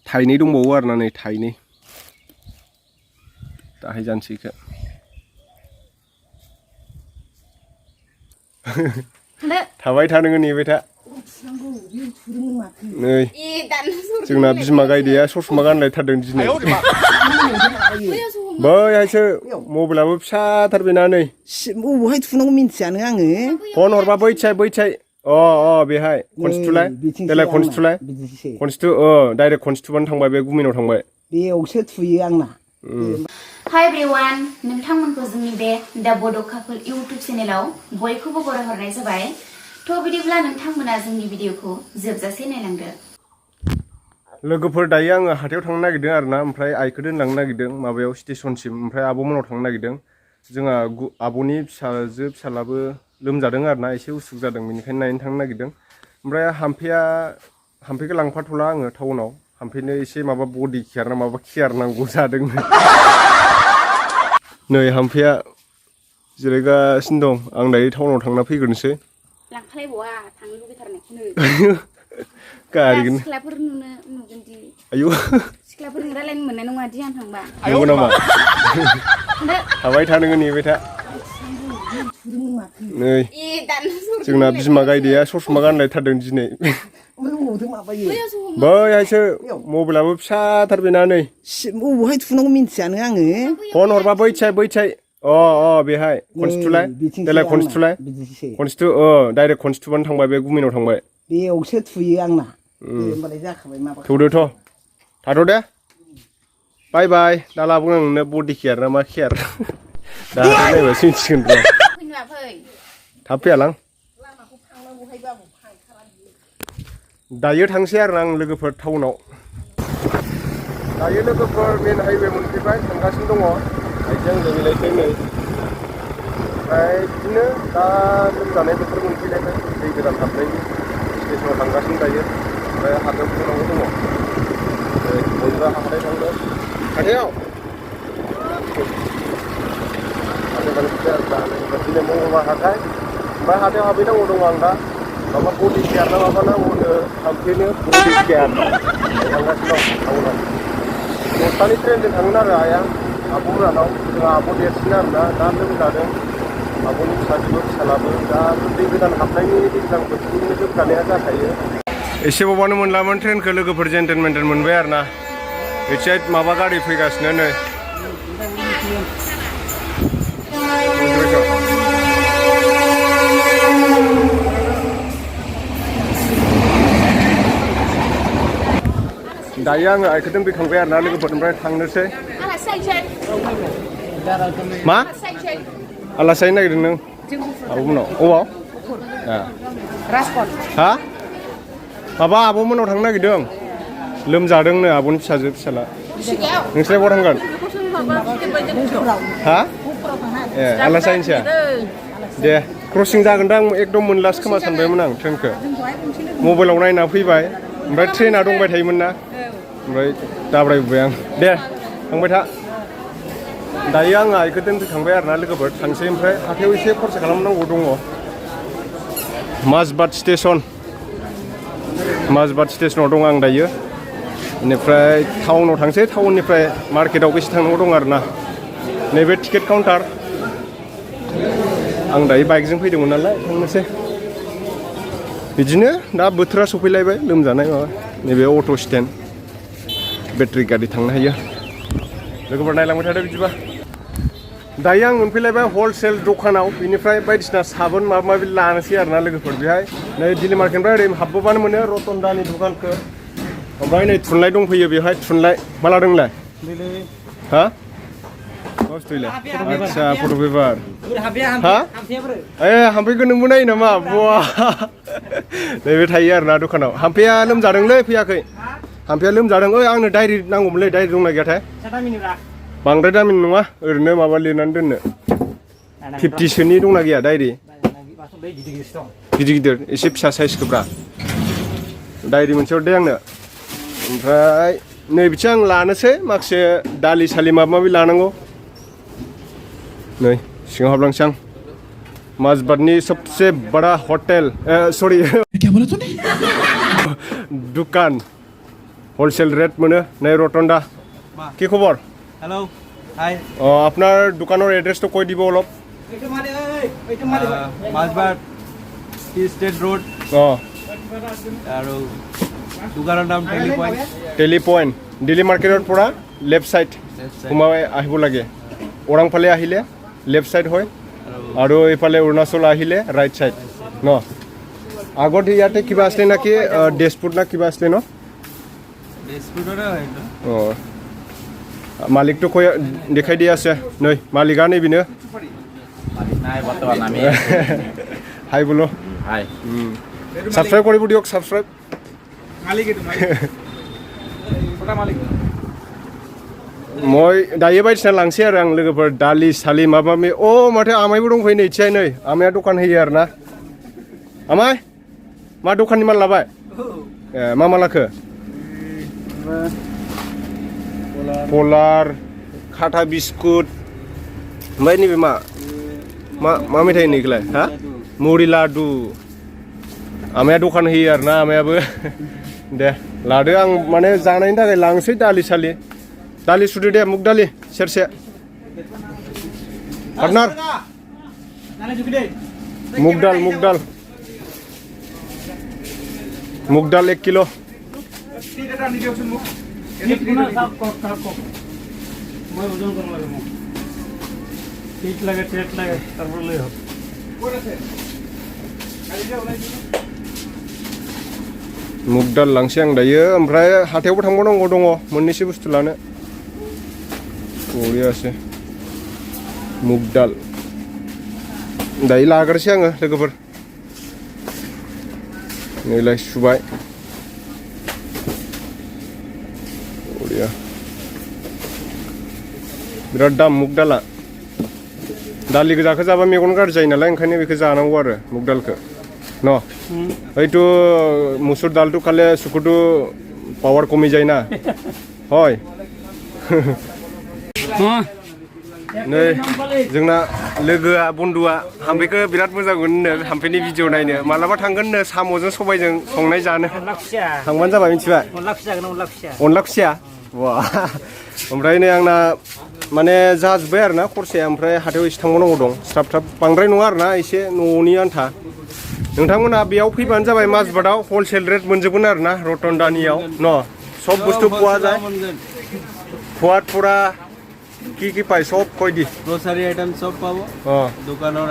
थाइनै दंबावो आरोना नै थाइनै दाहाय जानोसै इखो थाबाय था नोङो नेबाय था नै जोंना बिमा गायदेया ससमा गानलायथारदों दिनै बैहायसो मबाइलाबो फिसाथार बेना नै बबेहाय थुनांगौ मिन्थियानो आङो फन हरबा बैथिहाय अ बेहाय खनस्थुलाय देलाय खनस्थुलाय खनस्थु डाइरेक्ट खनस्थुबानो थांबाय बे गुमिनाव थांबाय बेयावसो थुयो आंना हाय एभ्रिवान नोंथांमोनखौ जोंनि बे दा बड' कापोल इउटुब चेनेलाव बयखौबो बरायहरनाय जाबाय थ' बिदिब्ला नोंथांमोना जोंनि भिडिअखौ जोबजासे नायलांदो लोगोफोर दायो आङो हाथायाव थांनो नागिरदों आरोना ओमफ्राय आइखौ दोनलांनो नागिरदों माबायाव स्टेशनसिम ओमफ्राय आब'मोनाव थांनो नागिरदों जोंहा आब'नि फिसाजो फिसालाबो लोमजादों आरोना एसे उसुख जादों बेनिखायनो नायनो थांनो नागिरदों ओमफ्राय हाम्फेखौ लांफाथ'ला आङो टाउनाव हाम्फेनो एसे माबा बडि केयार ना माबा केयार नांगौ जादों नै हाम्फेया जिरायगासिनो दं आं दायो टाउनाव थांना फैग्रोनोसै लांफालायबावा थांनो लुबैथारनायखौनो गारिगोन सिख्लाफोर नुगोनदि आयौ सिख्लाफोरजों रायलायनो मोननाय नङा दि आं थांबा नंगौ नामा थाबाय था नोङो नेबाय था नै जोंना बिमा गायदेया ससमा गानलायथारदों दिनै बैहायसो मबाइलाबो फिसाथार बेना नै बबेहाय थुनांगौ मिन्थियानो आङो फन हरबा बैथिहाय अ बेहाय खनस्थुलाय देलाय खनस्थुलाय खनस्थु डाइरेक्ट खनस्थुबानो थांबाय बे गुमिनाव थांबाय बेयावसो थुयो आंना होनबालाय जाखाबाय माबा थौदोथ' थाथ' दे बाय बाय दा लाबोगोन आं नोंनो बडि केयार ना मा केयार दा नायबासो मिथिगोन र' थाब फैयालां दायो थांसै आरो आं लोगोफोर टाउनाव दायो लोगोफोर मेन हाइवे मोनफैबाय थांगासिनो दङ आइजों लोगोलायसै नै ओमफ्राय बिदिनो दा लोमजानाय बोथोर मोनफैलायबाय दै गोदान हाबनायनि स्टेसनाव थांगासिनो दायो ओमफ्राय हाथायाव थांनांगौ दङ बयबो हाथाय थांदों हाथायाव दिनै मंगलबार हाथाय ओमफ्राय हाथायाव हाबहैनांगौ दङ आं दा माबा बडि केयार ना माबा नांगौनो हाम्फेनो बडि केयार थांगासिनो दं टाउनाव 10थानि ट्रेनजों थांगोन आरो आइया आब'मोनाव जोंहा आब' देरसिन आरोना दा लोमजादों आब'नि फिसाजोबो फिसालाबो दा दै गोदान हाबनायनि दैज्लां बोथोरनि लोमजानाया जाखायो एसेबावबानो मोनलामोन ट्रेनखौ लोगोफोर जेन्टेन मेन्टेन मोनबाय आरोना एसे माबा गारि फैगासिनो नै दायो आङो आइखौ दोनफैखांबाय आरोना लोगोफोर ओमफ्राय थांनोसै मा आलासि जाहैनो नागिरदों नों आब'मोनाव अबाव हा माबा आब'मोनाव थांनो नागिरदों लोमजादोंनो आब'नि फिसाजो फिसाला नोंसोरलाय बहा थांगोन हा ए आलासि जाहैनोसै दे क्रसिं जागोनदां एकदम मोनलासो खोमा सानबायमोन आं ट्रेनखौ मबाइलाव नायना फैबाय ओमफ्राय ट्रेना दंबाय थायोमोन ना ओमफ्राय दाब्रायबोबाय आं दे थांबाय था दायो आङो आइखौ दोनफैखांबाय आरोना लोगोफोर थांसै ओमफ्राय हाथायाव एसे खरसा खालामनांगौ दङ माजबाद स्टेसनाव दङ आं दायो बेनिफ्राय टाउनाव थांसै टाउननिफ्राय मार्केटाव बेसे थांनांगौ दं आरोना नैबे टिकेट काउन्टार आं दायो बाइकजों फैदोंमोन नालाय थांनोसै बिदिनो दा बोथोरा सफैलायबाय लोमजानाय माबा नैबे अट' स्टेन्ड बेटारि गारि थांनो हायो लोगोफोर नायलांबाय थादो बिदिबा दायो आं मोनफैलायबाय हलसेल दखानाव बेनिफ्राय बायदिसिना साबोन माबा माबि लानोसै आरोना लोगोफोर बेहाय नै दिल्ली मार्केटनिफ्राय ओरै हाबबोबानो मोनो रतनदानि दखानखौ ओमफ्राय नै थुनलाइ दंफैयो बेवहाय थुनलाइ मा लादोंलाय हा आच्छा फट' पेपार हा ए हाम्फेखौ नोंबो नायो नामा बवा नैबे थायो आरोना दखानाव हाम्फेया लोमजादोंलै फैयाखै हाम्फेया लोमजादों आंनो डायरि नांगौमोनलै डायरि दंना गैयाथाय बांद्राय दामिनि नङा ओरैनो माबा लिरनानै दोननो 50सोनि दंना गैया डायरि गिदिर एसे फिसा साइजखौब्रा डायरि मोनसे हरदे आंनो ओमफ्राय नै बिथिं आं लानोसै माखासे दालि सालि माबा माबि लानांगौ नै सिङाव हाबलांसै आं माजबादनि सबसे बड़ा हटेल सरि दुकान होलसेल रेट मोनो नै रतनदा কি খবৰ हेलो हाय আপনার দোকানের এড্রেসটো কৈ দিব অলপ মাছবাট টি স্টেট রোড আৰু দোকানৰ নাম টেলি পইণ্ট দিল্লী মাৰ্কেটৰ পৰা লেফট সাইড সোমাই আহিব লাগে ওৰাং ফালে আহিলে লেফট সাইড হয় আৰু এইফালে অৰুণাচল আহিলে ৰাইট সাইড ন আগত ইয়াতে কিবা আছে নাকি ডেছপুট না কিবা আছে ন ডেছপুটৰে হয় মালিকটো কৈ দেখাই দি আছে नै মালিকা नै বিনো মালিক নাই বৰ্তমান আমি হাই বলো হাই সাবস্ক্রাইব কৰিব দিয়ক সাবস্ক্রাইব মালিক এটো মালিক কটা মালিক মই दायो बायदिसिना लांसै आरो आं लोगोफोर दालि सालि माबा माबि माथो आमायबो दंफैयो नै इथियाय नै आमाया दखान होयो आरो ना आमाय मा दखाननि माल लाबाय मा लाखो पलार खाथा बिस्कुट ओमफ्राय नैबे मा मेथाइ नैखौलाय हा मुरि लादु आमाया दखान होयो आरो ना आमायाबो दे लादो आं माने जानायनि थाखाय लांसै दालि सालि दालि सुदो दे मुग दालि सेरसे पार्टनार मुग दाल 1 किलो मुग दाल लांसै आं दायो ओमफ्राय हाथायावबो थांबावनांगौ दङ मोननैसो बुस्थु लानो बरियासो मुग दाल दायो लाग्रोसै आङो लोगोफोर नैलाय सुबाय बरिया बिराद दाम मुग दाला दालि गोजाखौ जाबा मेगन गाज्रि जायो नालाय ओंखायनो बेखौ जानांगौ आरो मुग दालखौ न এইটো মুসুর দালটো খালে চকুটো পাৱাৰ কমি যায় না হয় नै जोंना लोगोआ बन्दुआ हाम्फैखौ बिराद मोजां मोनो हाम्फैनि भिडिअ नायनो मालाबा थांगोननो साम'जों सबायजों संनाय जानो थांबानो जाबाय मिथिबाय अनला खुसिया वा ओमफ्राय नै आंना माने जाजोब्बाय आरो ना खरसाया ओमफ्राय हाथायाव एसे थांबावनांगौ दं स्राब स्राब बांद्राय नङा आरो ना एसे न'नि आन्था नोंथांमोना बेयाव फैबानो जाबाय माजबाटआव हलसेल रेट मोनजोबगोन आरो ना रतनदानियाव न सब बुस्थु পোৱা যায় খোৱাত পুৰা কি পায় সব কৈ দি গ্রোসারি আইটেম সব পাবো দোকানৰ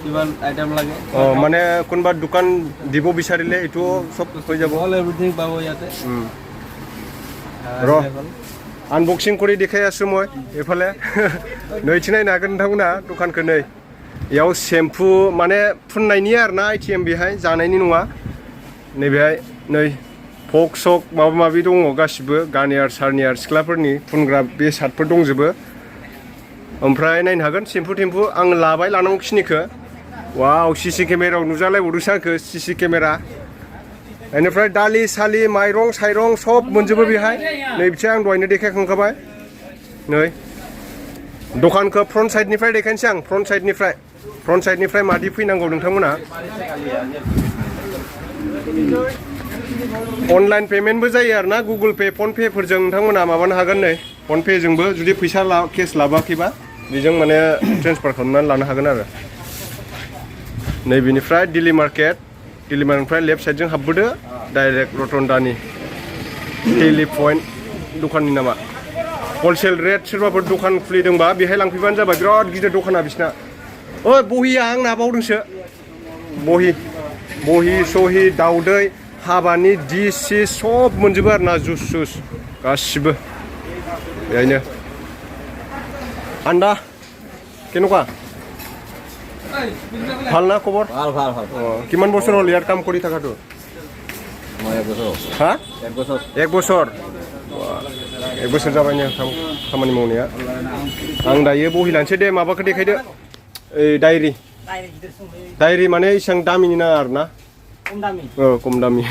কিমান আইটেম লাগে মানে কোনবা দোকান দিব বিচাৰিলে এটো সব হৈ যাব অল এভৰিথিং পাবো ইয়াতে ৰ আনবক্সিং কৰি দেখাই আছো মই এফালে নৈथि नायनो हागोन नोंथांमोना दखानखौ नै याव शेम्पू माने फुननायनि आरो ना आइटेम बेहाय जानायनि नङा नैबेहाय नै फक सक माबा माबि दङ गासिबो गार्नियार सार्नियार सिख्लाफोरनि फुनग्रा बेसादफोर दंजोबो ओमफ्राय नायनो हागोन शेम्पू टेम्पू आं लाबाय लानांगौ खिनिखौ वाव सीसी केमेरायाव नुजालायबावदोंसो आंखौ सीसी केमेरा बेनिफ्राय दालि सालि माइरं साइरं सब मोनजोबो बेहाय नै बिथिं आं दहायनो देखायखांखाबाय नै दखानखौ फ्रन्ट साइडनिफ्राय देखायनोसै आं फ्रन्ट साइडनिफ्राय मादि फैनांगौ नोंथांमोना अनलाइन पेमेन्टबो जायो आरो ना गुगल पे फन पे फोरजों नोंथांमोना माबानो हागोन नै फन पे जोंबो जुदि फैसा केस लाबाखैबा बेजों माने ट्रेन्सफार खालामनानै लानो हागोन आरो नै बेनिफ्राय दिल्ली मार्केटनिफ्राय लेफ्ट साइडजों हाबबोदो डाइरेक्ट रतनदानि टेलि पइन्ट दखाननि नामा हलसेल रेट सोरबाफोर दखान खुलिदोंबा बेहाय लांफैबानो जाबाय बिराद गिदिर दखाना बिसिना ओइ बहिया आंना बावदोंसो बहि सहि दाउदै हाबानि डिस सिस सब मोनजोबो आरो ना जुस सुस गासिबो बेहायनो आन्दा কেনেকুৱা ভাল না খবৰ ভাল ভাল ভাল কিমান বছৰ হ'ল ইয়াত কাম কৰি থাকাটো মই এক বছৰ হা এক বছৰ एक बोसोर जाबाय ने खामानि मावनाया आं दायो बहि लानोसै दे माबाखौ देखायदो डायरि माने इसां दामिनि नाङा आरो ना खम दामि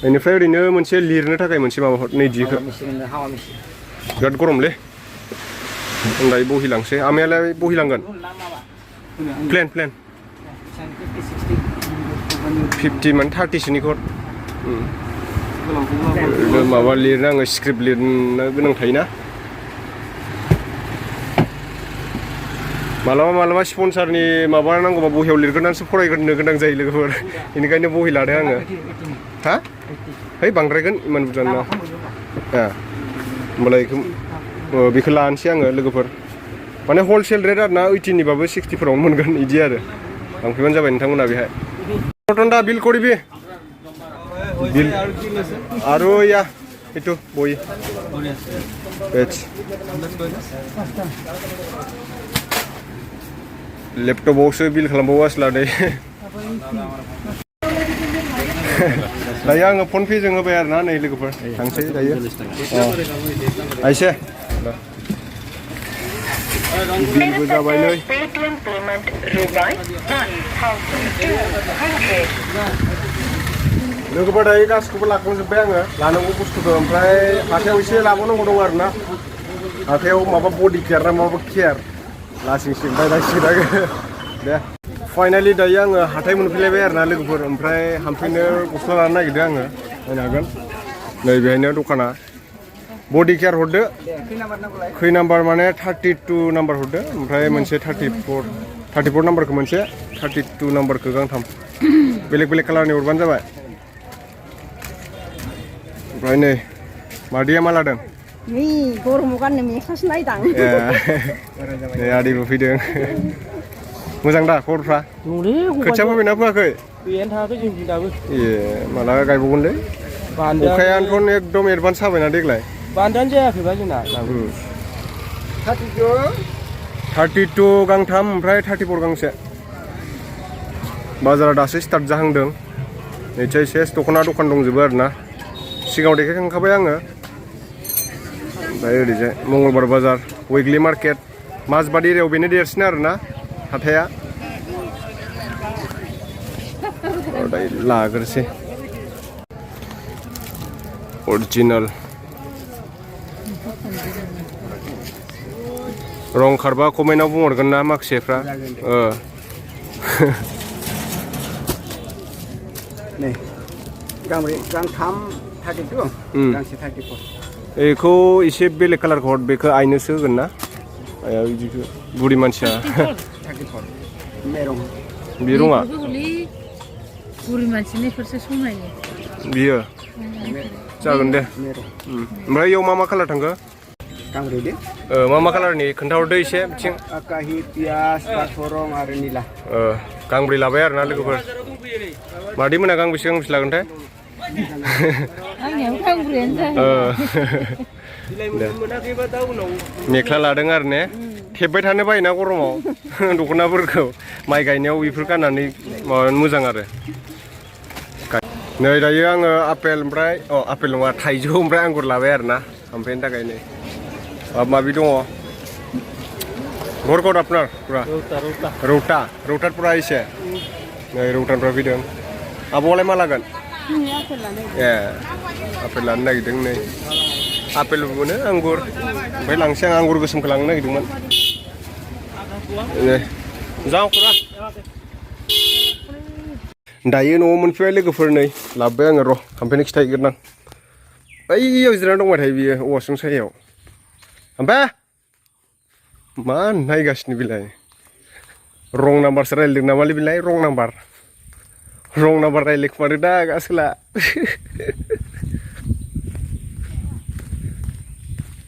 बेनिफ्राय ओरैनो मोनसे लिरनो थाखाय मोनसे माबा नै दिखौ बिराद गरमलै आं दायो बहि लांसै आमायालाय बहि लांगोन प्लेन 50 माने 30 सोनिखौ माबा लिरनो आङो स्क्रिप्ट लिरनो गोनां थायोना मालाबा स्पन्सारनि माबा नांगौबा बहियाव लिरग्रोनानैसो फरायग्रोनो गोनां जायो लोगोफोर बेनिखायनो बहि लादों आङो हा है बांद्रायगोन इमान बुरजा नङा होमबालाय बेखौ लानोसै आङो लोगोफोर माने हलसेल रेट आरो ना 18निबाबो 60फोरावनो मोनगोन बिदि आरो लांफैबानो जाबाय नोंथांमोना बेहाय दा बिल करिबि बिल आरो या itu boy लेपटपावसो बिल खालामबावगासिनो लादों दायो आङो फन पे जों होबाय आरो ना नै लोगोफोर थांसै दायो आइसे बिलबो जाबाय नै लोगोफोर दायो गासिखौबो लाखांजोब्बाय आङो लानांगौ बुस्थुखौ ओमफ्राय हाथायाव एसे लाबावनांगौ दं आरो ना हाथायाव माबा बडि केयार ना माबा केयार लासिंसिं बायनांसिगोन आङो दे फाइनालि दायो आङो हाथाय मोनफैलायबाय आरो ना लोगोफोर ओमफ्राय हामफैनो गस्ला लानो नागिरदों आङो नायनो हागोन नै बेहायनो दखाना बडि केयार हरदो खै नाम्बार माने 32 नाम्बार हरदो ओमफ्राय मोनसे 34 नाम्बारखौ मोनसे 32 नाम्बारखौ गांथाम बेलेग बेलेग कालारनि हरबानो जाबाय ओमफ्राय नै मादैया मा लादों नै गरमाव गाननो मेख्लासो नायदां नै आदैबो फैदों मोजां दा खबरफ्रा खोथिया फोबायना फोआखै गैयानो थाङाखै जों दाबो ए माला गायबावगोनलै अखायानोथ' एकदम एडभान्स जाबायना देग्लाय बान्दानो जायाखैबा जोंना 32 गांथाम ओमफ्राय 34 गांसे बाजारा दासो स्टार्ट जाहांदों नैथिया एसे दख'ना दखान दंजोबो आरो ना सिगाङाव देखायखांखाबाय आङो ओमफ्राय ओरैजाय मंगलबार बाजार उइकलि मार्केट माजबाद एरियायाव बेनो देरसिन आरो ना हाथाया दायो लाग्रोसै अरिजिनेल रं खारबा कमेन्टआव बुंहरगोन ना माखासेफ्रा नै गांथाम 32 गांसे 34 बेखौ एसे बेलेग कालारखौ हर बेखौ आइनोसो होगोन ना आया बिदिखौ बुरि मानसिया 34 बे रङा बुरि मानसिनिफोरसो समायो बियो जागोन दे ओमफ्राय इयाव मा कालार थांखो गांब्रै दे मा कालारनि खोन्थाहरदो एसे बिथिं आकाहि पियास बाथरं आरो निला गांब्रै लाबाय आरो ना लोगोफोर मादै मोना गांबेसे लागोनथाय आंनियाव गांब्रैयानो जायो मेख्ला लादों आरो ने थेबबाय थानो बायोना गरमाव दख'नाफोरखौ माइ गायनायाव बेफोर गाननानै माबानो मोजां आरो नै दायो आङो आपेल ओमफ्राय आपेल नङा थाइजौ ओमफ्राय आंगुर लाबाय आरो ना ओमफ्रायनि थाखाय नै माबा माबि दङ घरकट आपनार पुरा रौता पुरा एसे नै रौतानिफ्राय फैदों आब'आलाय मा लागोन ए आपेल लानो नागिरदों नै आपेलबो मोनो आंगुर ओमफ्राय लांसै आं आंगुर गोसोमखौ लांनो नागिरदोंमोन जाओ पुरा दायो न'आव मोनफैबाय लोगोफोर नै लाबोबाय आङो र' खामफैनो खिथाहैग्रोनां बैयाव जिरायना दंबाय थायो बियो औवासुं सायाव ओमफ्राय मा नायगासिनो बेलाय रं नाम्बारसो रायज्लायदों नामालै बेलाय रं नाम्बार रायज्लायखुमादों दा गासोला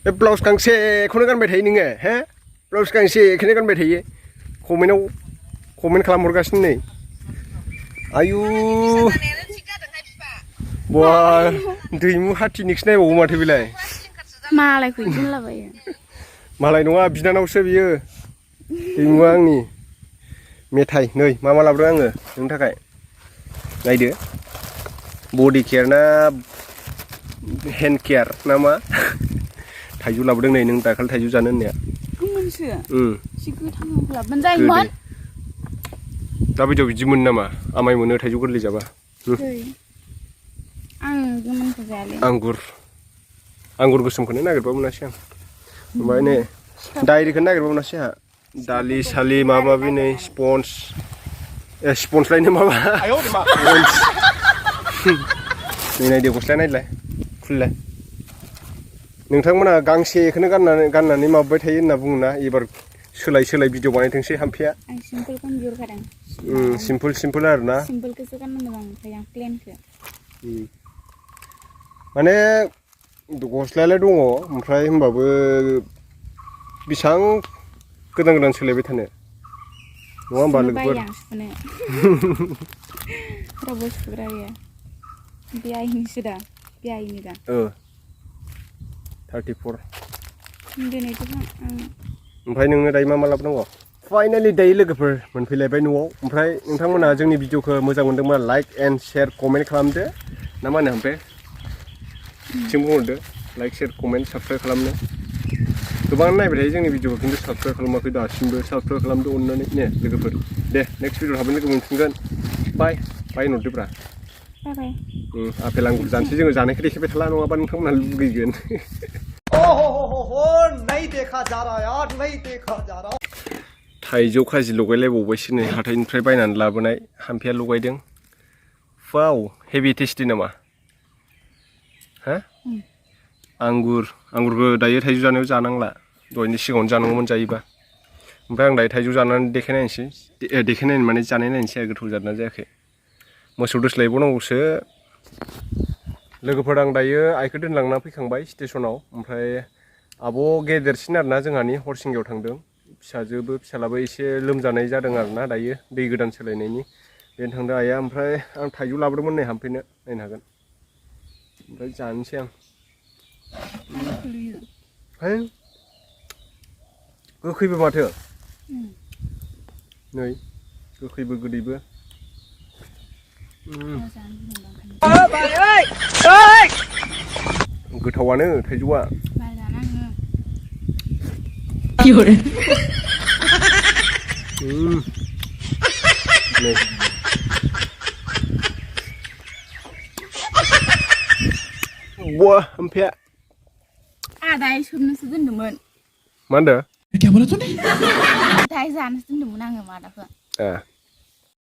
बे ब्लाउस गांसेखौनो गानबाय थायो नोङो हे ब्लाउस गांसेखौनो गानबाय थायो कमेन्ट खालामहरगासिनो नै आयु बा दैमु हाथिनिखौसो नायबावो माथो बेलाय मालायखौ इदिनलाबायो मालाय नङा बिनानावसो बियो दैमुआ आंनि मेथाइ नै मा लाबोदों आङो नोंनि थाखाय नायदो बडि केयार ना हेन्ड केयार ना मा थाइजौ लाबोदों नै नों दाखालि थाइजौ जानो होननाया गोमोनसो एसे गोथां लाबोबानो जायोमोन दा बायदियाव बिदि मोनो नामा आमाय मोनो थाइजौ गोरलै जाबा आं गोमोनखौ जायालै आंगुर गोसोमखौनो नागिरबा मोनासै आं ओमफ्राय नै डायरिखौनो नागिरबा मोनासै आंहा दालि सालि माबा माबि नै स्पन्ज लायनो माबा नै नायदो गस्लाया नायलाय खुलिलाय नोंथांमोना गांसेखौनो गाननानै माबाबाय थायो होनना बुङोना एबार सोलाय भिडिअ बानायथोंसै हाम्फेया आं सिम्पोलखौनो बिहरखादों सिम्पोल आरोना सिम्पोलखौसो गाननो मोजां मोनखायो आं प्लेनखौ माने गस्लायालाय दङ ओमफ्राय होमबाबो बेसेबां गोदान सोलायबाय थानो नङा होमबा लोगोफोर रावबो सुग्रा गैया बे आइनिसो दा बे आइनि दा 34 दिनैथ' ओमफ्राय नोंनो दायो मा लाबोनांगौ फाइनालि दायो लोगोफोर मोनफैलायबाय न'आव ओमफ्राय नोंथांमोना जोंनि भिडिअखौ मोजां मोनदोंबा लाइक एन्ड शेयार कमेन्ट खालामदो ना मा होनो ओमफ्राय जों बुंहरदो लाइक शेयार कमेन्ट साबस्क्राइब खालामनो गोबां नायबाय थायो जोंनि भिडिअखौ खिन्थु साबस्क्राइब खालामाखै दासिमबो साबस्क्राइब खालामदो अननानै ने लोगोफोर दे नेक्स्ट भिडिअ हाबनो लोगो मोनफिनगोन बाय होनहरदोब्रा आपेल आंगुर जानोसै जोङो जानायखौ देखायबाय थाला नङाबा नोंथांमोनहा लुगैगोन थाइजौ खाजि लगायलायबावबायसो नै हाथाइनिफ्राय बायनानै लाबोनाय हाम्फेया लगायदों वाव हेभि टेस्टि नामा हा आंगुरबो दायो थाइजौ जानायाव जानांला दहायनि सिगाङावनो जानांगौमोन जायोबा ओमफ्राय आं दायो थाइजौ जानानै देखायनायनो माने जानाय नायनोसै आरो गोथाव जादोंना जायाखै मोसौ दोस्लायबावनांगौसो लोगोफोर आं दायो आइखौ दोनलांना फैखांबाय स्टेसनाव ओमफ्राय आब' गेदेरसिन आरोना जोंहानि हरसिंगायाव थांदों फिसालाबो एसे लोमजानाय जादों आरोना दायो दै गोदान सोलायनायनि बेनो थांदों आइया ओमफ्राय आं थाइजौ लाबोदोंमोन नै हाम्फेनो नायनो हागोन ओमफ्राय जानोसै आं है गोखैबो माथो नै गोखैबो गोदैबो गोथावानो थाइजौआ buah hampir ada soबनोसो दोन्दोंमोन मा होनदों दाय जानोसो दोन्दोंमोन आङो मादाखौ